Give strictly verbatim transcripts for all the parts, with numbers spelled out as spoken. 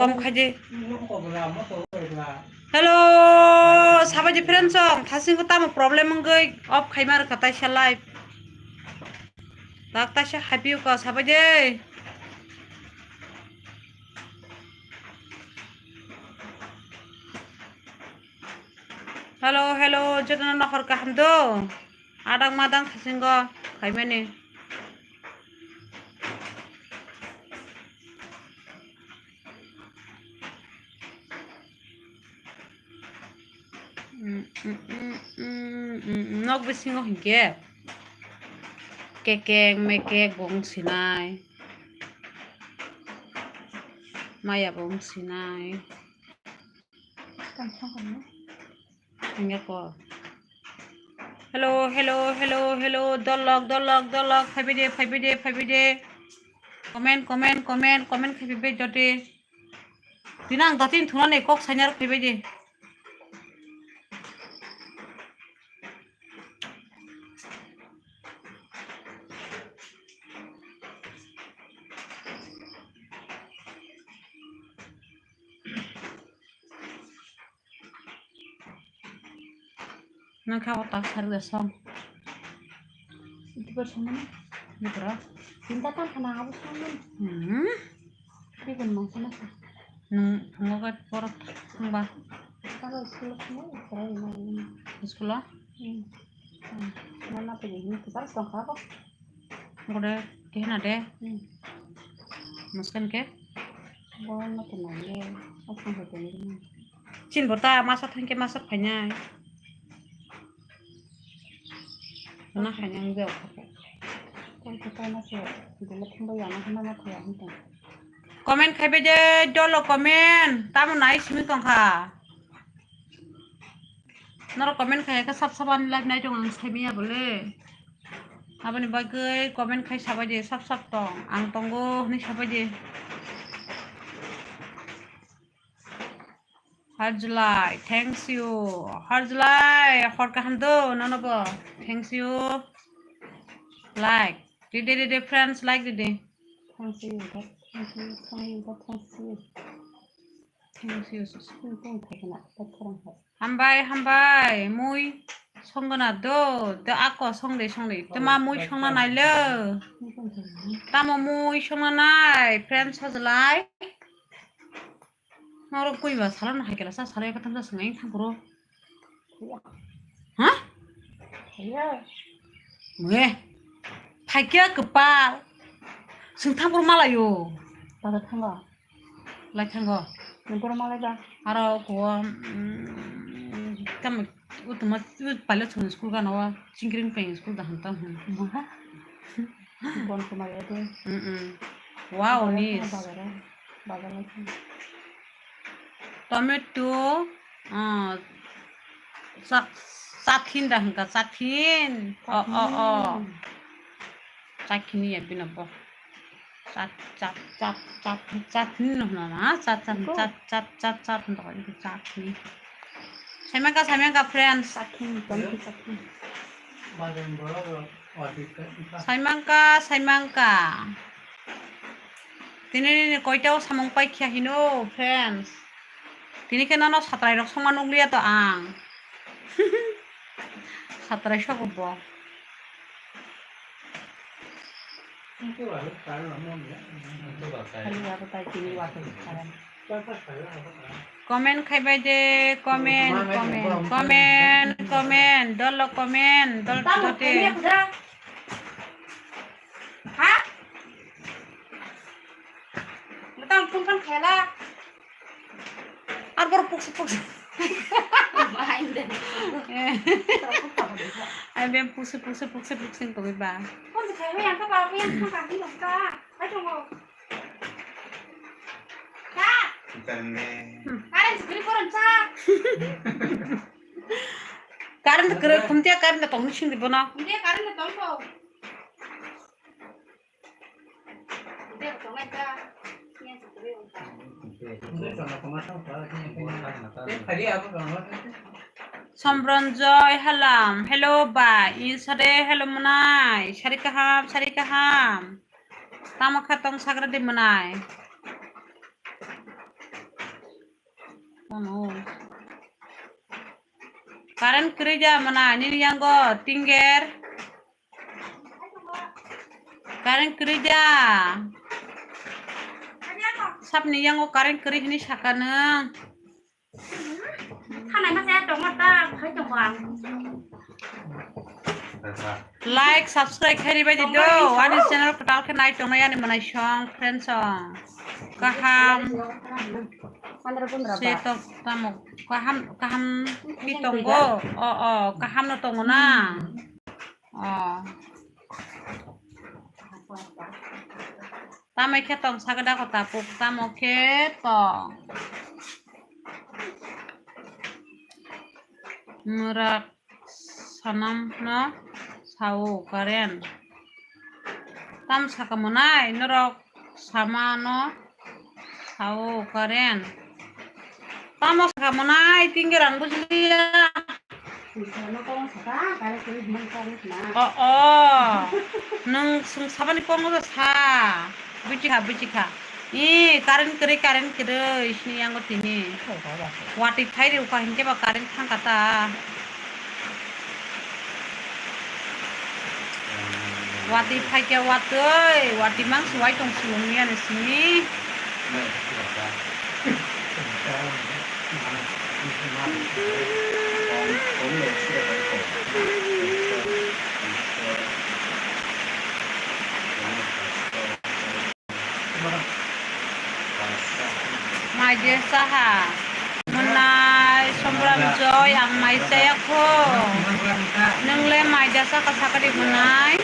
Kom khaidi. Hello, sabaidi friends song, thasing ko tamo problem wngwi off khaima rwkha taisa live. Tak taisa happy ko sabaidi. Hello, hello, jotono nohor kaham do? Adang madang thasingo khaimani. Mm, mm, mm, mm, mm, mm, nok bisingo hinkhe kekeng mekek bo wng sinai, maya bo wng sinai. Hingke ko. Hello, hello, hello, hello, dolok, dolok, dolok, phaibai de, phaibai de, phaibai de. Comment, comment, comment, comment khaibai de jodi. Tini ang datin thunani kok sainai rok phaibai de. Nang kha o tak sar da song. Iti bar song mani? Iti bar. Tinta tan khana abo song mani. Hmm. Iti bar mang sana sa. Nung ngogat porot thangba. Talo school khana iti bar mai. School o? Hmm. Hmm. Mana pe ni kita song kha ko. Gode kehna de. Hmm. Muskan ke? Bo na to nai le. Asang ho to ni. Chin bo ta masa thangke masa phainai. Na hai nang jao. Kon ko ta na se. Dele thumba ya na hana na thaya hin ta. Comment khaibe de dolo comment. Tamo nai simi tongkha. Norok comment khai khe sab sab ani live nai tongo ang sai manya bole. Aboni bagwi comment khai sabai di sab sab tong. Ang tongo hwnwi sabai di. Harjulai, thanks you. Harjulai, hor kaham do nono bo. Thanks you. Like. Ridi ridi friends like ridi. Thanks you. Thanks you. Thanks you. Thanks you. Thanks you. Thanks you. Hambai, hambai, mui songgana do, do ako songde songde, tama mui songna nailo. Tamo mui songna nai, friends hojlai. Norok koi ba salano hai kela sa salai katam sa swngai thang kuro. Ha? Mue. Thaikia kepal. Sing thang kuro malayo. Pada thanga. Lai thango. Nokoro malai ba? Aro ko, mm, tamo, utuma, ut palo chhung school gana wa, chingkring peng school da hanta hwn. Maha? Bon ko malai de. Mm, mm. Wow, nis. Bazar, bazar lai thang. Tomato, ah, sa-, sathin da hwnka, sathin. O, o, o. Sathin. Sathin ya bino bo. Chat, chat, chat, chat, chat, no, no, no, chat, chat, chat, chat, chat, no, chat, ni. Saimangka, saimangka, friends. Chat, ni, chat, ni. Saimangka, saimangka. Tini nini koita o samung pai khya hino, friends. Tini khe nono satrai rok songma nukliya to ang. Satrai sogo bo. Comment khaibai de, comment, comment, comment, comment, dolo comment, dol dote. Ha? Betang phone kan khela. Ar bor pukse pukse. Ai bem pukse pukse pukse pukse tongwi ba. Kon khai yang ka ba yang ka ka ni ka. Ai tong. Ka. Karen sekali koran sa. Karen sekali kumtia karen tong sing di bona. Kumtia karen tong ko. Sombronjoy halam, hello ba, insade hello mwnai, sari kaham, sari kaham. Tamo kha tong sagra di mwnai. Tamo. Current kwrwi da mana nini yango tinger. Current kwrwi da. Sapni yango current kwrwi hini saka nwng. Thanai ma saya tongma ta khai tongma. Like, subscribe khairi bai di do. Ani channel kwtal khe nai tongnai ani mwnai song, friend song. Kaham. Se to tamo kaham, kaham ki tongo. O, o, kaham no tongo na. O. Tamo khe tong sagada ko tapuk, tamo khe tong. Murak sanam no sao karen. Tam saka mwnai norok sama no sao karen. Tamo saka mwnai tinggerang bujliya. O, o. Nwng swng sabani kongo sa. Bujikha, bujikha. Ee, current kwrwi, current kwrwi, sini yango tini. Watwi phai rw kha hinkhe ba current thang kha ta. Watwi phai khe watwi, watwi mang se wai tong si wng ya ni sini. Mai de saha. Mwnai Sombram Joy, ang mai chaya kho. Nwng le mai da saka saka di mwnai.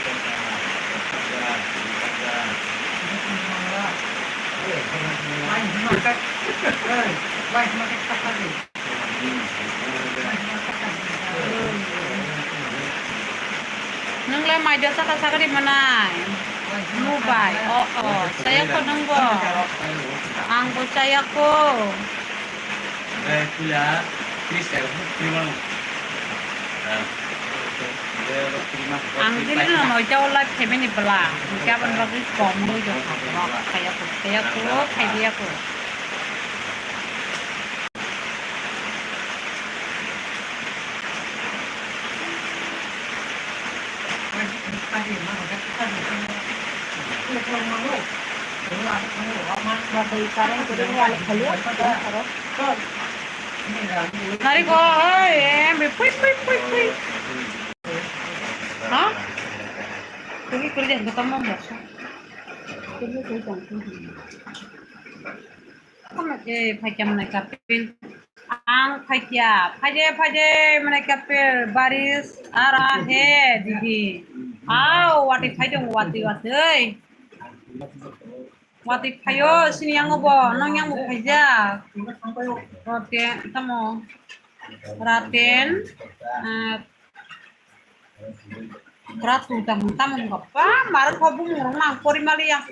Nwng le mai da saka saka di mwnai. Mubai. O, o. Chaya kho nwng bo. Ang bo chaya kho. Ang dili no noita o live family bela. Hinkhe aboni bagwi kom wngwi tong kha borok. Chaya kho, chaya kho, chaya kho. Nari ko, oi, em, pui, pui, pui, pui. Ha? Kuri, kuri, jangan ketemu, Mbak. Kuri, kuri, jangan ketemu. Tamo khe phaikya mwnai kapil. Ang phaikya. Phaide, phaide mwnai kapil. Baris ara he didi. Au, watwi phai tongo, watwi, watwi. Watwi phaio, sini yango bo, nong yango phaijak. Rote, tamo. Raten, eh, Ratu tamo tamo wngkha. Ba, maro kho bumung rok nang pori maliya.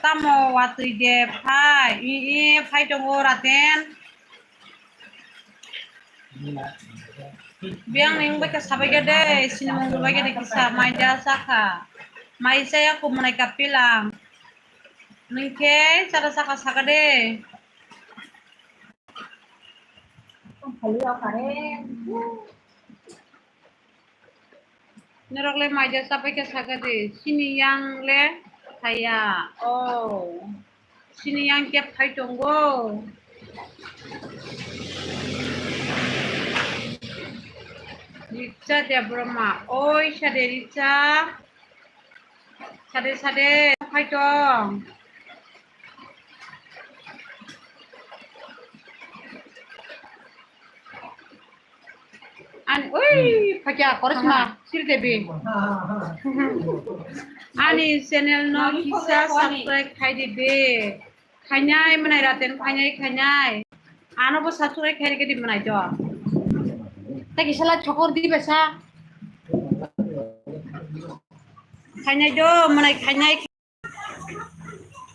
Tamo watwi de phai. I, i, phai tongo Raten. Biyang ni wngbai kha sabai kha de, sinimung bai kha de kisa mai da sakha. Mai chaya kho mwnai kapil ang. Nwng khe chara sakha saka de. Norok le mai da chapai khe saka di, sini yang le thaya. Oh, sini yang khe phai tongo. Richa Debbarma, oi sade Richa. Sade sade phai tong. Ani, ui, phaikya, korisma, Sri Devi. Ani channel no kisa subscribe khai di de. Khainai mwnai Raten khainai khainai. Ano bo subscribe khai di mwnai do. Ta kisa la chokor di besa. Khainai do mwnai khainai.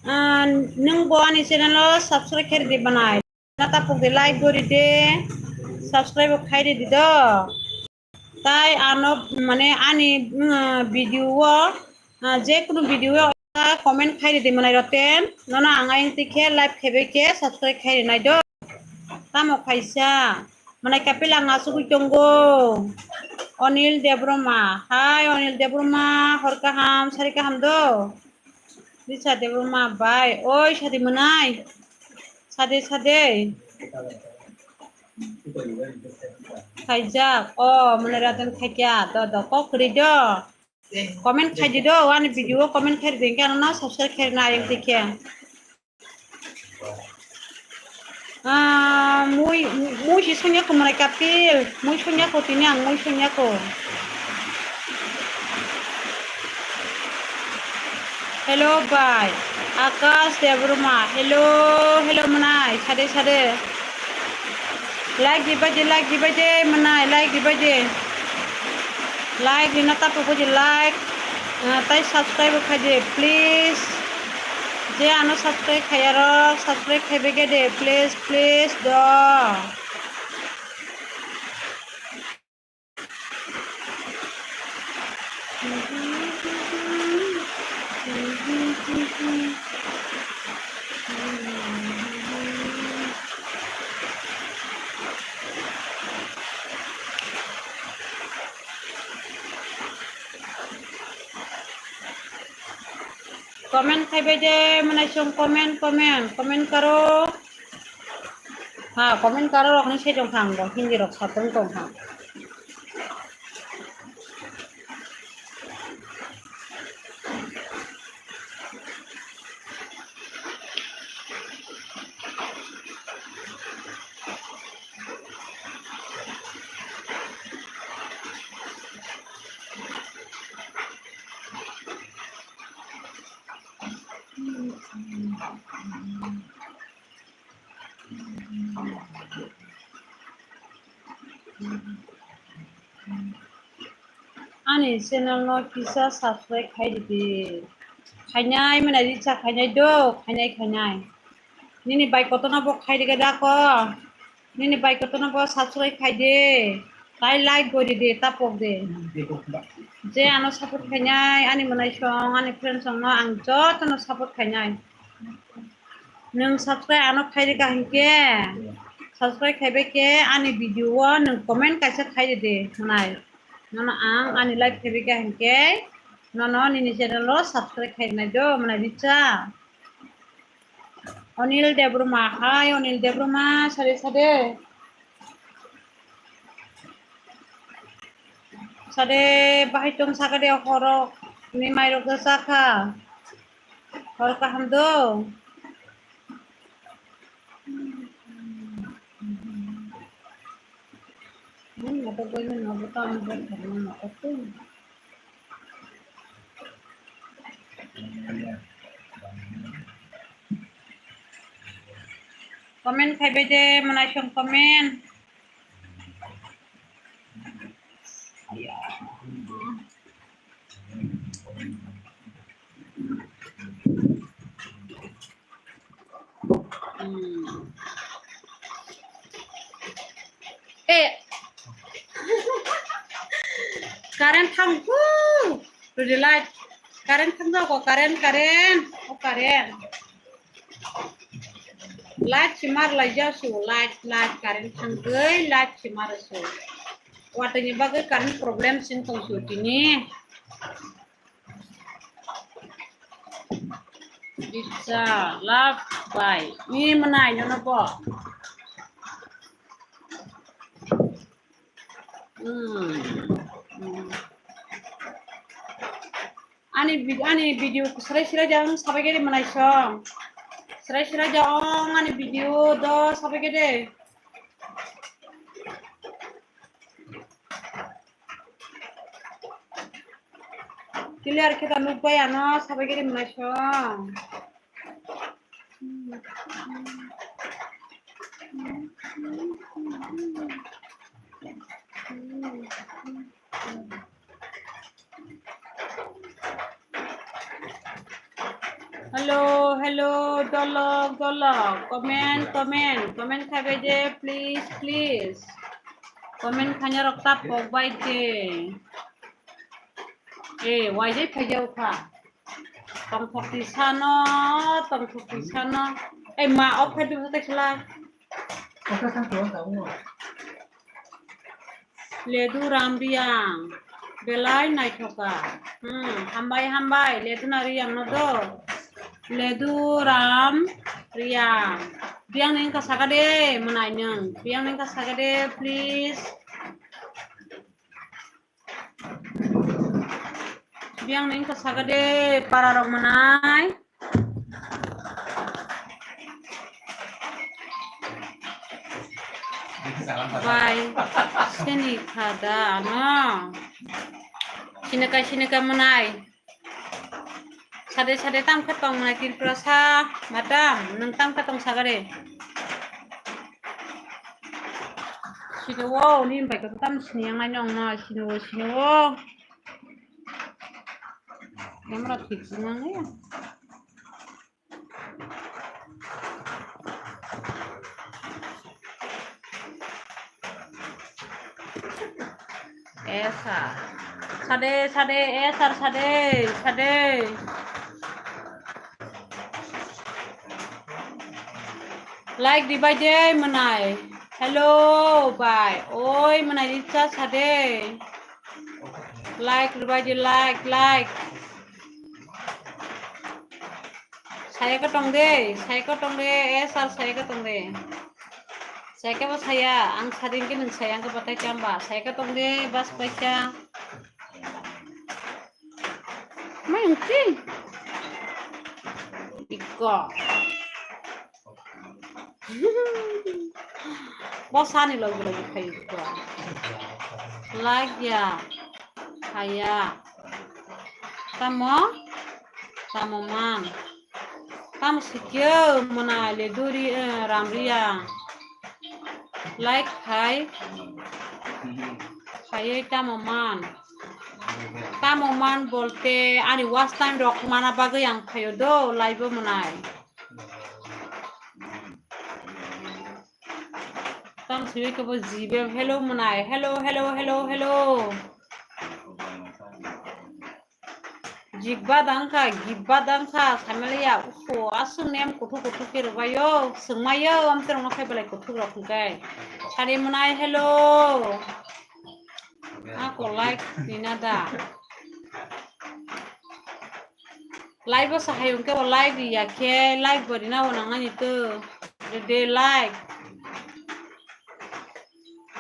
Ah, nwng bo ani channel o subscribe khairi di banai. Na tapuk di like gori de, subscribe bo khairi di do. Tai ano mane ani, mm, video o, ah, je kunu video o comment khairi di manai Raten. Nono ang ayang tikhe like khaibai khe subscribe khairi nai do. Tamo khaisa. Manai kapil ang asugwi tongo. Onil Debbarma. Hai, Onil Debbarma. Hor kaham, sari kaham do? Risa Debbarma bai. Oi, sadi manai. Sade, sade. Khaijak. O, manai raten khaikya. Do, do, kok kwrwi do. Comment khai di do, ani video comment khai di, hingke ano subscribe khai na ayang tikhe. Ah, mui, mui si songya ko manai kapil, mui songya ko tini ang mui songya ko. Hello bai, Akash Debbarma, hello, hello manai, sade sade. Like di baje, like di baje, manai, like di baje. Like di na tapu baje, like. Ah, tai subscribe khai di, please. Je ano subscribe khai aro, subscribe khai bege de, please, please do. Comment khai bai de, manai song comment, comment, comment karo. Ha, comment karo rok ni se jong thang bo, Hindi rok satong tong thang. Ani channel no kisa subscribe khai di. Khainai mwnai risa khainai do, khainai khainai. Nini bai kotorno bo khai di gada ko. Nini bai kotorno bo subscribe khai di. Tai like gori di, tapok di. Je ano support khainai, ani mwnai song, ani friend song no ang jotono support khainai. Nwng subscribe ano khai rika hinkhe, subscribe khaibai khe ani video o nwng comment kaisa khai ridi mwnai. Nono ang ani live khaibai kha hinkhe, nono nini channel o subscribe khai rwnai do mwnai richa. Onil Debbarma, hai Onil Debbarma, sade sade. Sade bahai tong sakade horok ni mairok da sakha. Hor kaham do. Hmm, natok bai no bo tam bo thang natok tu. Comment khai bai de, mwnai song comment. Hmm. Eh. Current thang ku. Rudi light. Current thang jago, current, current. O current. Light si mar lai ja su, light, light, current thang gwi, light si mar su. Watwi ni bagwi current problem sing tong su tini. Bisa love bai. Ni mwnai nono bo. Hmm. Hmm. Ani vid-, ani video srai srai jang sabai gede mwnai song. Srai srai jang ani video do sabai gede. Clear khe da nukbai ano sabai gede mwnai song. Hello, hello, dolok, dolok. Comment, comment, comment khai bai de, please, please. Comment khaina rok ta pok bai de. Eh, waijai phai jau kha. Tongthok twi sano, tongthok twi sano. Eh, ma, off khai dibsa tai sala. Ledu Ram Riang, belai naithoka. Hmm, hambai, hambai, Ledu na Riang no do. Ledu Ram Riang. Biang neng ka saka de, mwnai neng. Biang neng ka saka de, please. Biang neng ka saka de, para rok mwnai. Bai, sini khada ano. Sinaka, sinaka mwnai. Sade, sade tam khe tong mwnai Tripura sa, madam, nwng tam khe tong sagare. Sini wo, ni bai ko tam sini yang nai nong no, sini wo, sini wo. Camera fix nang ya. Esa. Sade, sade, esar sade, sade. Like dibai de mwnai. Hello, bai. Oi, mwnai richa sade. Like dibai de, like, like. Saya ka tong de, saya ka tong de, esar saya ka tong de. Saya ka ba saya, ang sadin ke nung saya ang ka batai chamba. Saya ka tong de, bas paisa. Mai ang ti. Iko. Bo sani logi logi khai iko. Like ya. Haya. Tamo? Tamo man. Tamo sikyo mwnai Ledu Ri, eh, Ram Riang. Like khai. Khaioi tamo man. Tamo man bolte ani watch time rok mana bagwi ang khaio do live o mwnai. Tam sui ko bo jibe hello mwnai. Hello, hello, hello, hello. Jibba dangkha, gibba dangkha, samaliya, ufo, aswk nem kuthuk kuthuk khe rwbaio, swngmaio, amterokno khai belai kuthuk rok hwnkhe. Sari mwnai, hello. Ako like rina da. Live o sahai hwnkhe bo like riya khe, like bo rina bo nangnani to. De like.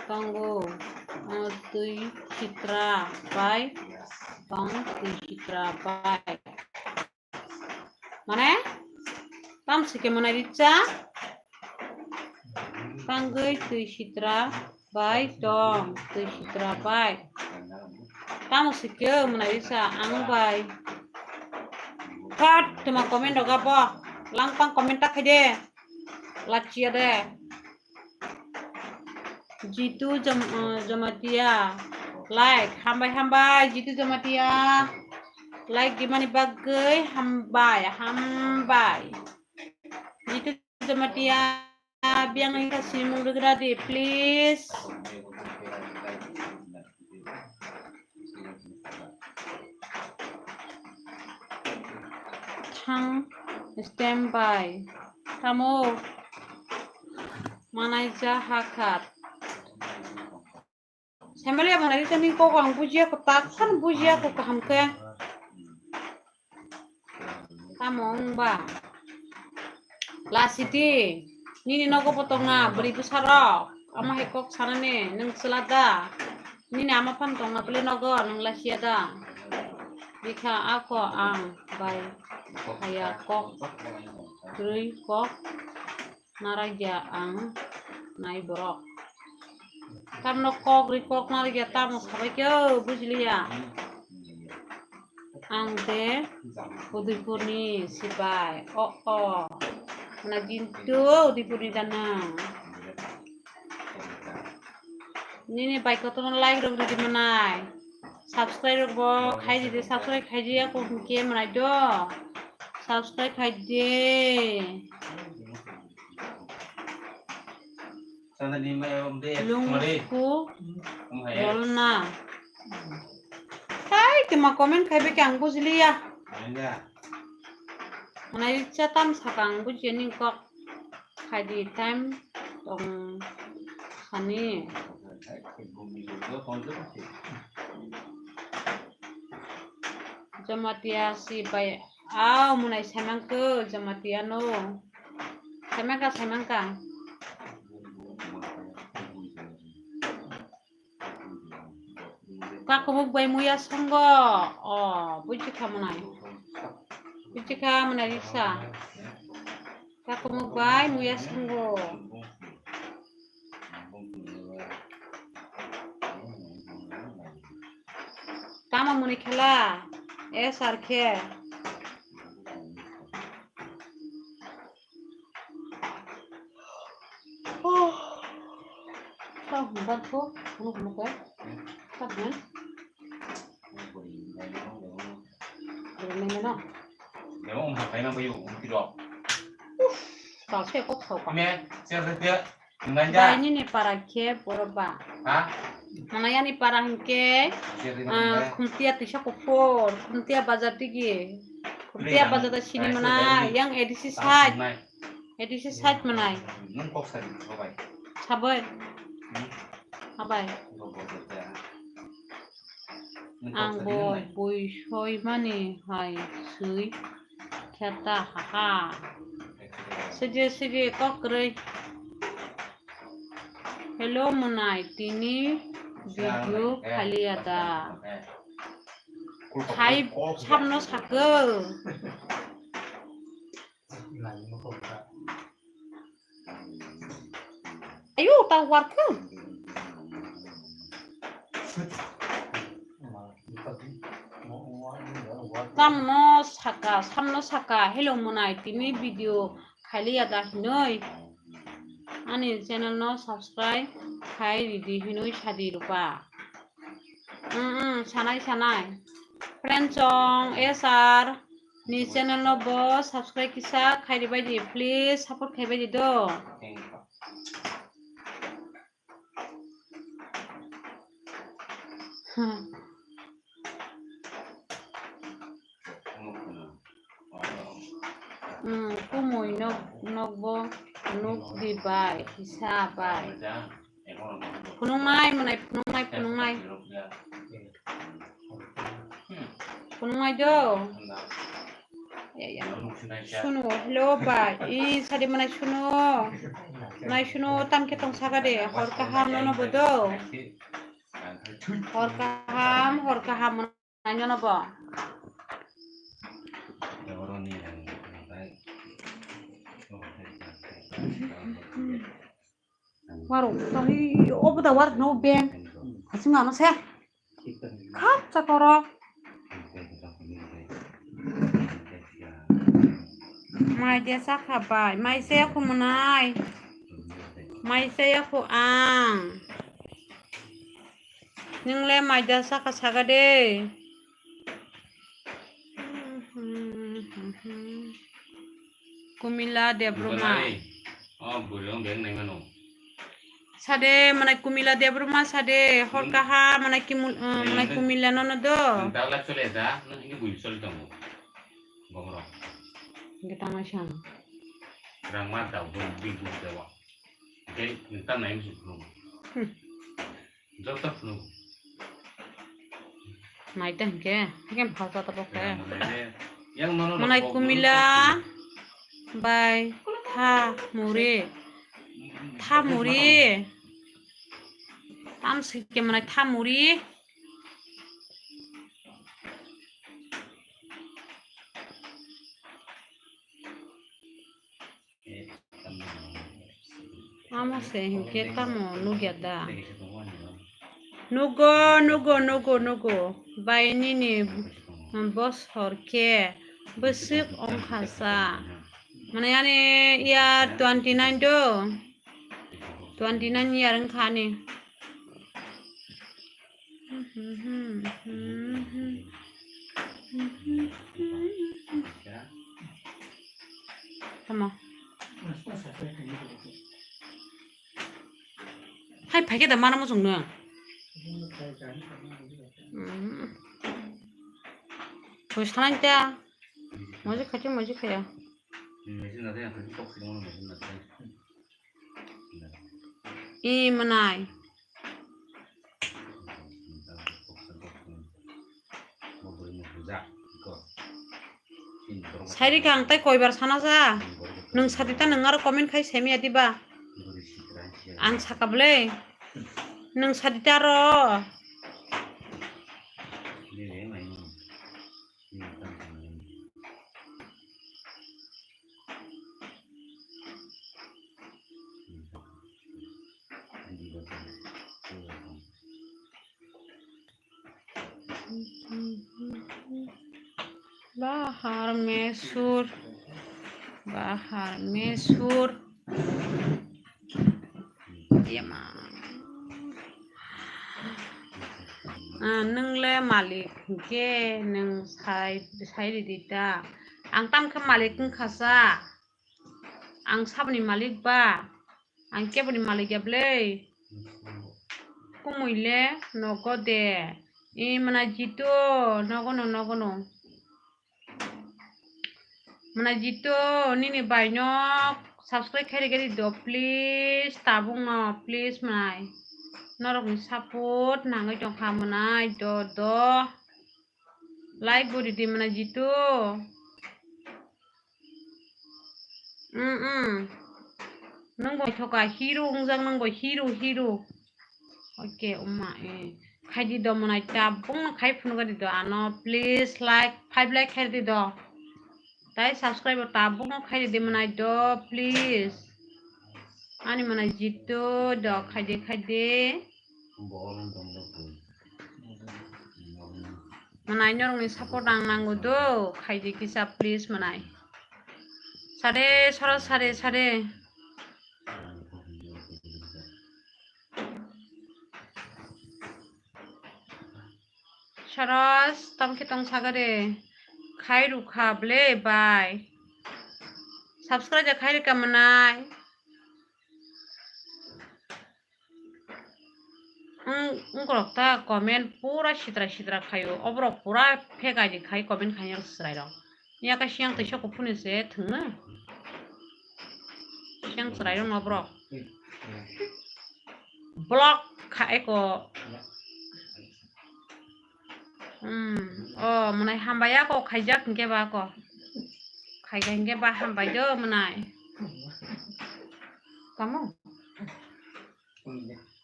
Tongo, ah, twi sitra bai tong, twi sitra bai. Mane? Tam sike mane richa? Tangwi twi sitra bai tong, twi sitra bai. Tamo sike mane richa ang bai. Thot, tuma comment roga bo. Langpang comment ta khaide. Lachia de. Jitu Jam-, uh, Jamatia. Like, hambai, hambai, Jitu Jamatia. Like, dimani bagwi, hambai, hambai. Jitu Jamatia, biang nangkha simung rwgra di, please. Thang, stand by. Tamo manai ja hakhat. Samaliya manai tani kok ang bujiya ko, taksan bujiya ko kaham khe. Tamo wngba? Lasiti, nini nogo bo tongna bwrwi bwsarok, omo hai kok sanani nwng chwla da? Nini ama phan tongna bwle nogo nwng lasiya da? Bikha ako ang bai haya kok, kwrwi kok. Naragya ang nai borok. Tamno kok ri kok naragya tamo sabai khe o bujiliya. Ang de Udaipurni sibai. O, o. Na jintu Udaipurni dana. Nini bai kotorma like rok ridi manai. Subscribe rok bo khai di, subscribe khai di ako hwnkhe manai do. Subscribe khai di. Lungku bolna. Hai, tuma comment khai beke ang bujiliya. Manai richa tam saka ang bujiya ni kok. Khai di time tong sani. Jamatia si bai au munai saimangkhe Jamatia no. Saimangkha, saimangkha. Kakumuk bai muya songo. O, buji kha munai. Buji kha munai risa. Kakumuk bai muya songo. Tamo muni khela? S R khe. Oh. Tamo hwnba kho, hwnba kho. Tamo. Boro nai mano. Boro nai mano. Boro wng ha kaima bai wng tiro. Uff, ta se kok sao ka. Me, se se te. Nai ja. Bai nini para khe boro ba. Ha? Mana yani para hingke, se te ah, nai. Khumtia tisa kuphur, Khumtia bazar tigi. Khumtia bazar da sini mana, yang A D C side. A D C side manai. Nung kok sari, kok bai. Sabai. Hmm? Abai. Kok bai. Ang bo bui soi mani hai sui kheta haha. Sidi sidi kok kwrwi. Hello munai tini video khaliya da. Khai samno sakho. Ayo, ta warkha. Samno saka, samno saka. Hello munai, tini video khailiya da hinoi. Ani channel no subscribe khai ridi hinoi sadi rupa. Mm, mm, sanai, sanai. Friend song, S R ni channel no bo subscribe kisa khai ribai di, please support khai bai di do. Hmm. Hmm, kumui nok, nokbo nuk di bai, kisa bai. Phunuknai, mwnai phunuknai, phunuknai. Phunuknai do. Ya, ya. Sunu, hello bai. I sadi mwnai sunu. Mwnai sunu, tam khe tong saka de. Hor kaham nono bo do. Hor kaham, hor kaham. Nainono bo. Warung, tahi, obo da warung no beng. Hasing ano se. Khap chakoro. Mai de sakha bai, mai se aku mwnai. Mai se aku ang. Nwng le mai da saka saka de. Kumila Debruma. Nai. Oh, bwrwi wng beng nai mano. Sade, mwnai Kumila Debruma sade, hor kaha, mwnai Kimul-, eh, mwnai Kumila nono do. Nwng dagla chole da, nwng hini bui chole tongo. Gomro. Hingke tangma siyang. Rang ma da, bui, bui, bui, dewa. Hingke nwng ta nai musu phunukgo. Hmm. Joto phunukgo. Nai ta hingke, hingke bhal joto bo khe. Yang mana, yang mana. Mwnai Kumila bai tha muri. Tha muri. Tam sike mwnai tha muri. Amo se hinkhe tamo nukya da? Nugo, nugo, nugo, nugo. Bai nini bosor khe bwswk ongkha sa. Mane ani year twenty nine do. Twenty nine year wngkha ani. Tamo. Hai, phaikhe da mana muchung nung. Thoi sanai ta. Moji khachi, moji khaya. Moji na de, moji tok sini moji na de. I mwnai. Sairi kha ang tei koibar sana ja. Nwng sadi ta nwng aro comment khai semiya diba. Ang saka bwle. Nwng sadi ta aro. Bahar Mesur, Bahar Mesur. Yama. Ah, nwng le malik hwnkhe nwng sai, sai ridi ta. Ang tamo khe malik wngkha sa. Ang saboni malik ba. Ang keboni malik ya bwle. Kumui le nogo de. E mwnai Jitu, nogo no, nogo no. Mwnai Jitu, nini bai no subscribe khai rwgwi rw do, please, tabuk no, please, mwnai. Norok ni support nangwi tongkha, mwnai, do, do. Like bo ridi, mwnai Jitu. Mm, mm. Nwng bo thoka hero wngjak, nwng bo hero, hero. Okay, umma, eh. Khaidi do mwnai, tabuk no khai phunukgwi di do ano, please, like, five like khai di do. Tai subscribe bo tabuk no khai di mwnai do, please. Ani mwnai Jitu do, khaidi, khaidi. Mwnai norokni support ang nango do, khaidi kisa please mwnai. Sade, soro sade, sade. Soros, tamo khe tong sagade. Khai rukha ble bai. Subscribe ja khai rika mwnai. Wng, wngkorok ta comment pura sitra sitra khaio. Oborok pura fake I D khai comment khainai chwrairok. Yaka siyang tei soko phunui se thwngno. Siyang chwrairok no oborok. Block kha eko. Hmm. Oh, mwnai hambai ako khaijak hwnkhe ba ako. Khaijak hwnkhe ba hambai do mwnai. Tamo?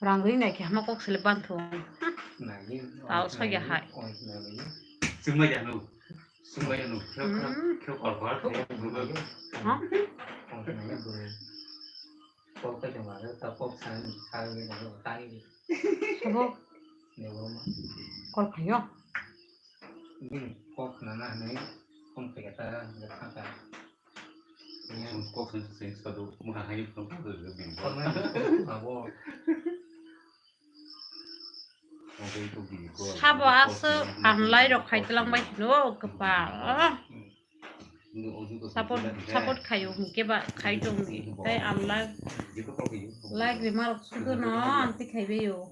Rang ri nai khe hama kok sele ban thung. Tao soi ya hai. Sungma ya no. Sungma ya no. Kheo kheo kheo kor kor. Ha? Sabo. Kol khayo. Bini kok khna na hinwi phone khaikha ta, hwnwi kha ta. Kok seng seng sadu, mukha hai phone kha bini kok. Abo. Sabo aswk ang lai rok khai twlang bai hino kwpal. Support, support khayo hwnkhe ba khai tong di. Tai ang like, like rima rok sudo no amtwi khai baio.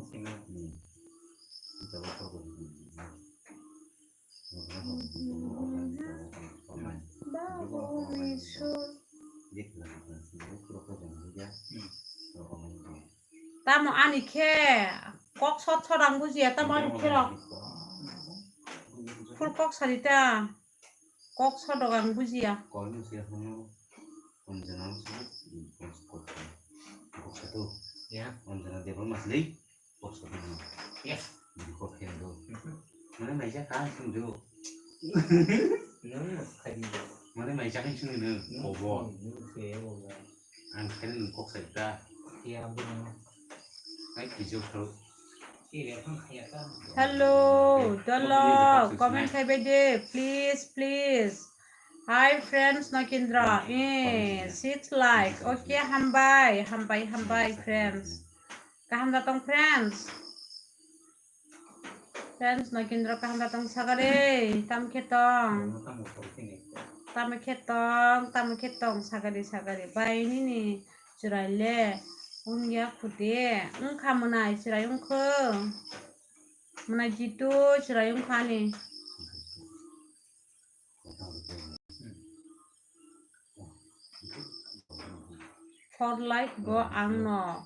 Tamo ani khe kok sot sot ang bujiya, tamo ani khe rok full kok sari ta. Kok sodok ang bujiya. Kok ni se hono, Anjana se, kok, kok satu. Ya. Anjana Debbarma se, kok satu. Ya. Bini kok khe do. Mhm. Mane maija ka sung do. Nang no khai di. Mane maija ka sung no. Obo. Nang se obo. Ang khaina nwng kok sai ta. Hello, dolo, comment khai bai de, please, please. Hi, friends, Nokindra. Eh, six like. Okay, hambai, hambai, hambai, friends. Kaham da tong, friends? Friends, Nokindra kaham da tong sagade, tam khe tong. Tam khe tong, tam khe tong sagade, sagade. Bai nini chwrai le wngya khude, wngkha mwnai chwrai wngkho. Mwnai Jitu chwrai wngkha ani. Four like bo ang no.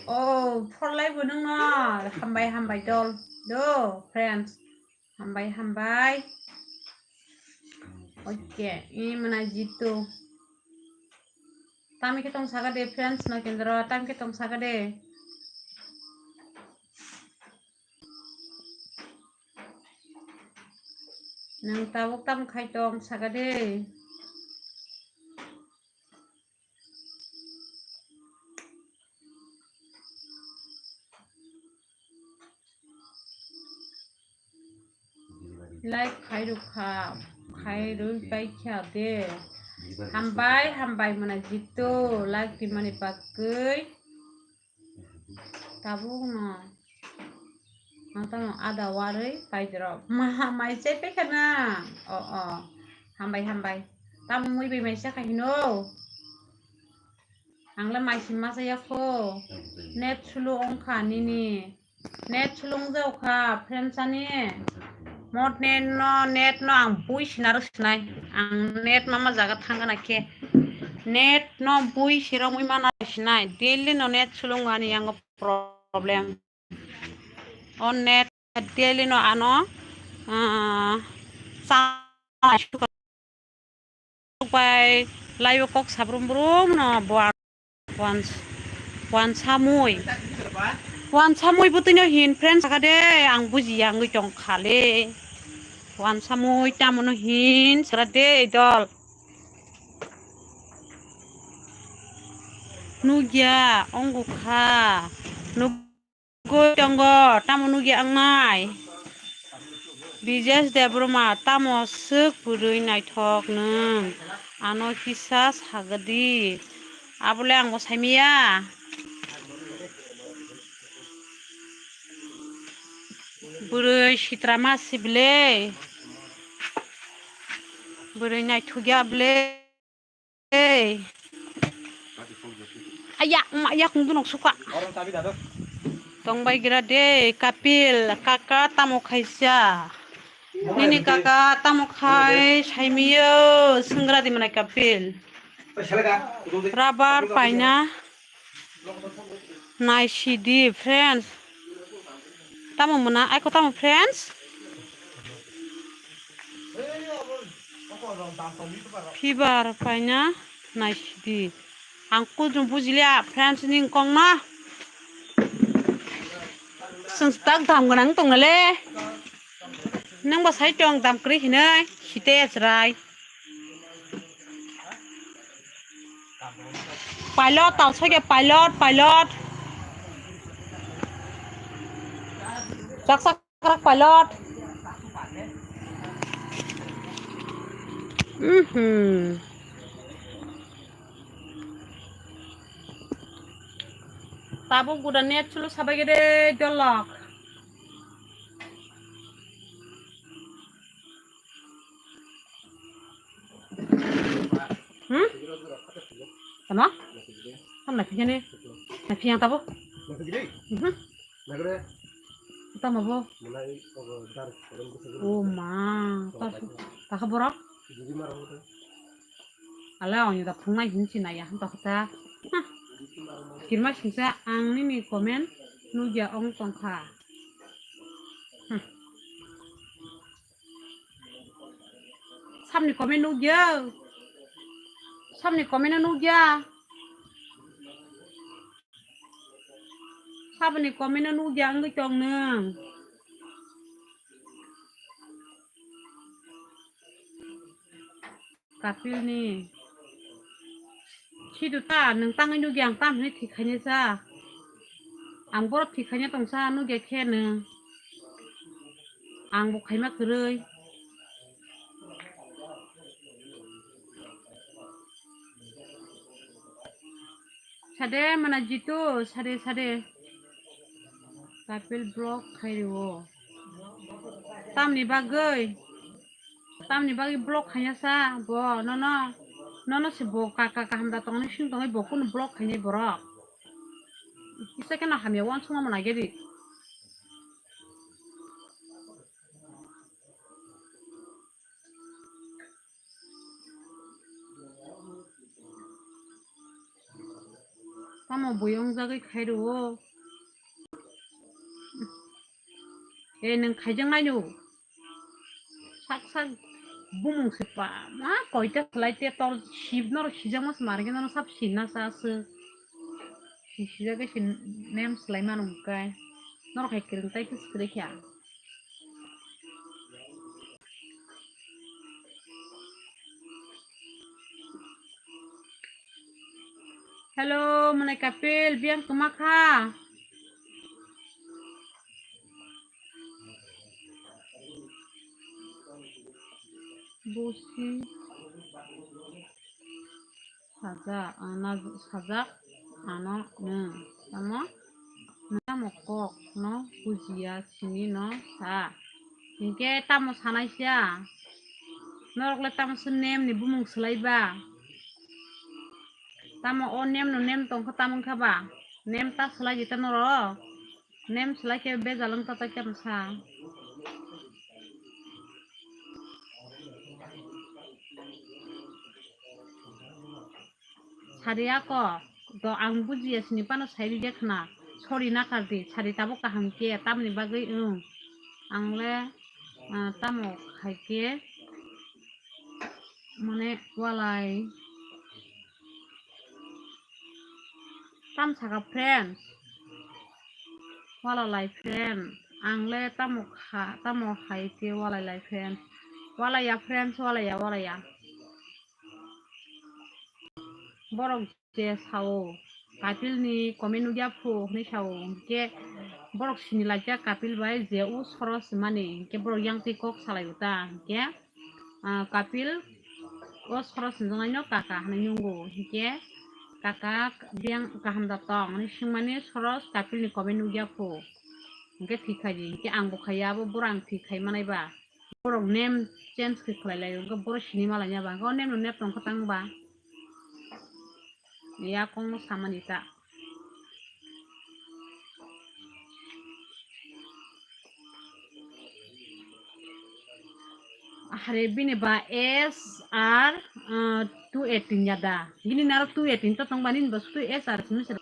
Oh, four like bo nung no. Hambai, hambai dol. Do, friends. Hambai, hambai. Okay, i mana jitu. Tami khe tong saga de, friends, no kendro, tami khe tong saga de. Nang tabuk tam khai tong saga de. Like khai rwkha, khai rwi pai kha de. Hambai, hambai mana jitu, like rimani bagwi. Tabuk no. Ang tamo ada warwi paidrop. Ma, mai chai paikha na. O, o. Hambai, hambai. Tamo mui bai mai chakha hino. Ang le mai sim ma chaya kho. Net sulu ongkha nini. Net sulung jaukha, friends ani. Mot net no, net no ang bui sina rw sinai. Ang net ma ma jaga thangana khe. Net no bui sirok mui mana sinai. Daily no net sulung ani yango problem. O net daily no ano, ah, sa-, bai laibo kok sabrum brum no buan, buan, buan samui. Buan samui bwtwi no hin friends saka de, ang bujiya wngwi tong kha le. Buan samui tamo no hin sara de dol. Nugya, ongkha. Nug- Goi tongo, tamo nugya wngnai? Bijesh Debbarma, tamo swk bwrwi naithok nwng? Ano kisa sagadi. Abole angbo saimaya. Bwrwi sitra ma sible. Bwrwi naithokya ble. Ei. Aya, ma ya kung dunok suka. Tong bai gira de, Kapil, kaka tamo khaisa. Nini kaka tamo khai, saimiyo, swngra di mana Kapil. Rabar paina. Naisidi, friends. Tamo muna, aiko tamo, friends? Fibar paina naisidi. Ang kujung bujilia, friends, ning kongna. Sungstak dam gwnang tongnale. Nangba sai tong dam kwrwi hinwi, hite chwrai. Pilot, talsoi khe pilot, pilot. Chak chak krak pilot. Mhm. Tabuk guda net sulu sabai gede jolok. Hmm? Tama? Tama na phiyani? Na phiyang tabo? Mhm. Tama bo? O ma, ta, ta kha borok? Ala oni da phungnai hin sinai ya, ta kha ta. Kirma singsa ang nini comment nugya ong tongkha. Hmm. Samni comment nugya. Samni comment nugya. Saboni comment nugya wngwi tong nwng. Kapil ni. Sidu ta, nwng tangwi nugya ang tam hinwi thik khainai sa. Ang borok thik khaina tongsa nugya khe nwng. Ang bo khaima kwrwi. Sade mana jitu, sade, sade. Kapil block khai rwo. Tamni bagwi? Tamni bagwi block khaina sa bo, nono, nono se bo kaka kaham da tongni sing tongwi bo kunu block khainai borok. Kisa khe no hamya uansukma mwnai gedi. Kuyung jagwi khairwo. E, nwng khaijak naino. Sak sak bumung se pa. Ma koita khlai te tor sib nor sijak mas marge nor sab sinna sa se. Si sijak ke sin nem slai manu kai. Nor khai kiring tai kis kre kya. Hello, mwnai Kapil, biyang tuma kha? Bosi sajak, ano sajak, ano nwng. Tamo? Nwng tamo kok no bujiya sini no sa. Hinkhe tamo sanai sia? Norok le tamo se nem ni bumung swlai ba? Tamo o nem no nem tong kha tamo wngkha ba? Nem ta swlai di ta norok. Nem swlai khe bejal wng ta tai tamo sa. Sari ako do ang bujiya sini pano sai ride khna. Sori nakar di, sari tabuk kaham khe, tamni bagwi wng. Ang le, ah, tamo khai khe, mane walai. Tam saka friends. Walai lai friend. Ang le tamo kha, tamo hai khe walai lai friends. Walai ya friends, walai ya, walai ya. Borok je sao, Kapil ni comment nugya phu hwnwi sao, hinkhe borok sini laijak Kapil bai je o Soros mani, hinkhe borok yang twi kok salai o ta, hinkhe, ah, Kapil o Soros ni jwngnaino kaka hwnwi nungo, hinkhe kaka biyang kaham da tong hwnwi swngmani Soros Kapil ni comment nugya phu, hinkhe thwi khai di, hinkhe ang bo khaiya, abo borok ang thwi khai manai ba. Borok name change khe khlai lai, hwnkhe borok sini ma lai ya ba, hwnkhe o name no nep tong kha tang ba. Ya kong no samani ta. Ahre bini ba S R, uh, two eighteen ya da. Bini naro two eighteen to tong ba, nini ba sudu S R simi se.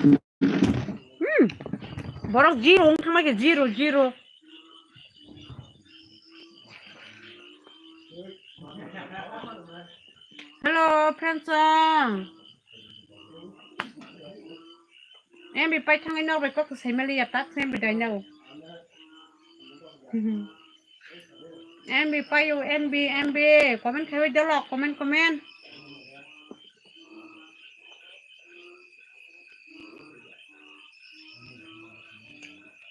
Hmm. Borok zero wng thangma khe zero, zero. Hello, friends song. M B pai thangwi nok bai kok sai mali ya tak M B dai no. M B payo, M B, M B, comment khaiwi dolo, comment, comment.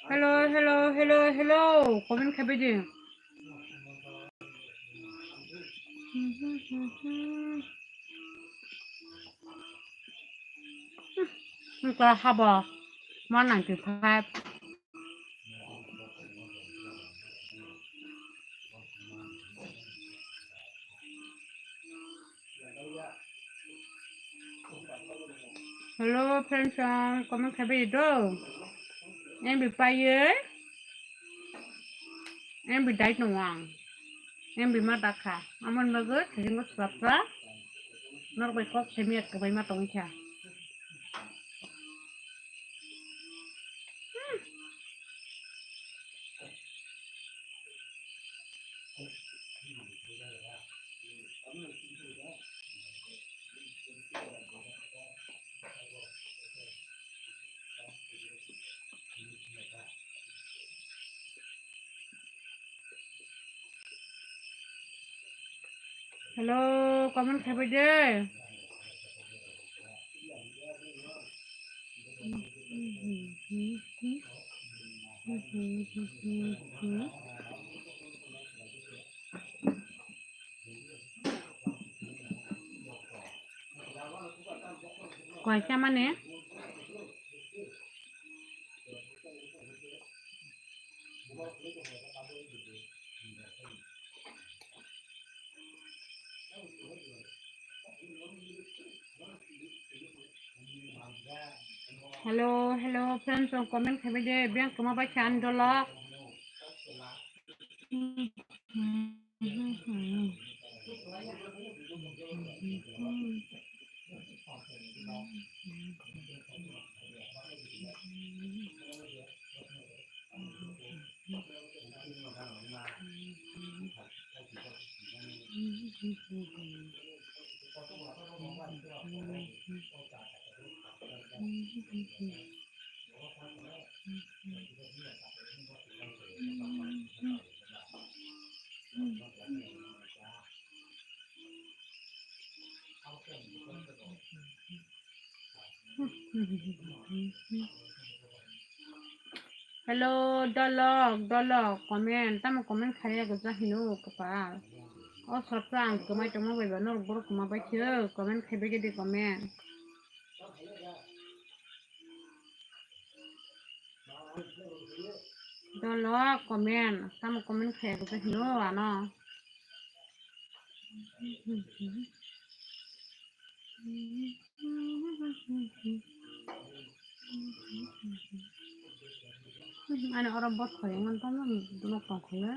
Hello, hello, hello, hello, comment khaiwi di. Wngkha habo one ninety five. Hello, friends, um, comment khaibai do. M B paye. M B dai no ang. M B ma dakha. Amon bago, thajingo swapra. Norok bai kok semiat kabai ma tongkha. Hello, comment khaibai de. Kaisa mane. Hello, hello, friends, rok comment khaibai de, beng koma bai khe ani dolo. Hello, dolok, dolok, comment, tamo comment khaiya gajak hino kapal. O sotro ang kwmai tongma bai ba norok borok kwma bai khe comment khaibai khe di comment. Dolok comment, tamo comment khaiya gajak hino ano. Ani oro bot khaiya ngan tamo, dolok tong khaiya.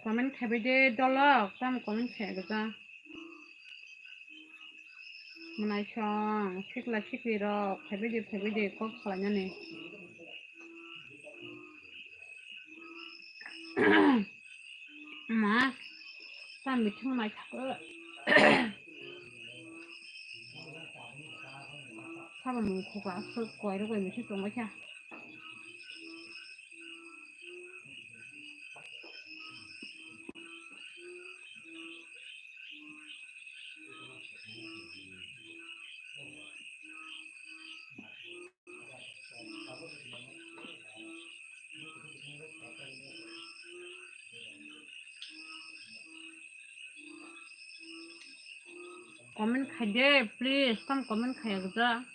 Comment khaibai de dolok, tamo comment khaiya gajak. Mwnaisong, sikla siklirok, phaibaidi, phaibaidi, kok salainani. Ma, ta mithung naithok. Sabo mung khuka, aswk koirok bai mithung tongbaikha. Comment khai de, please, tam comment khaiya gajak.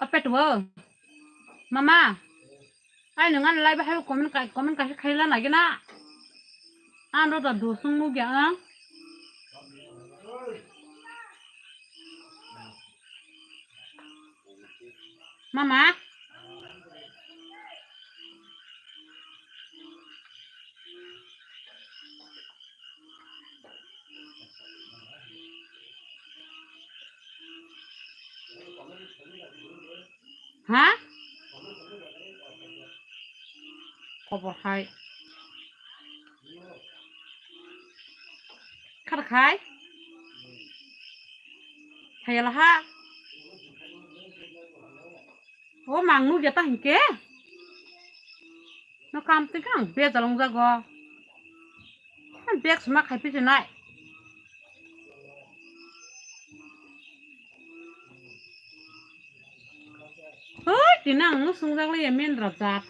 Apet wo. Mama. Ai nang an live hai comment kai, comment kai khai la nai gina. An ro da dusung nu gya ang. Mama. Ha? Khobor hai. Khar khai. Thayala ha. O mang nugya ta hinkhe. No kam twi kang bejal wngjago. Bag sima khai phi sinai. Oi, tini ang no sungjaklai ya men rajak.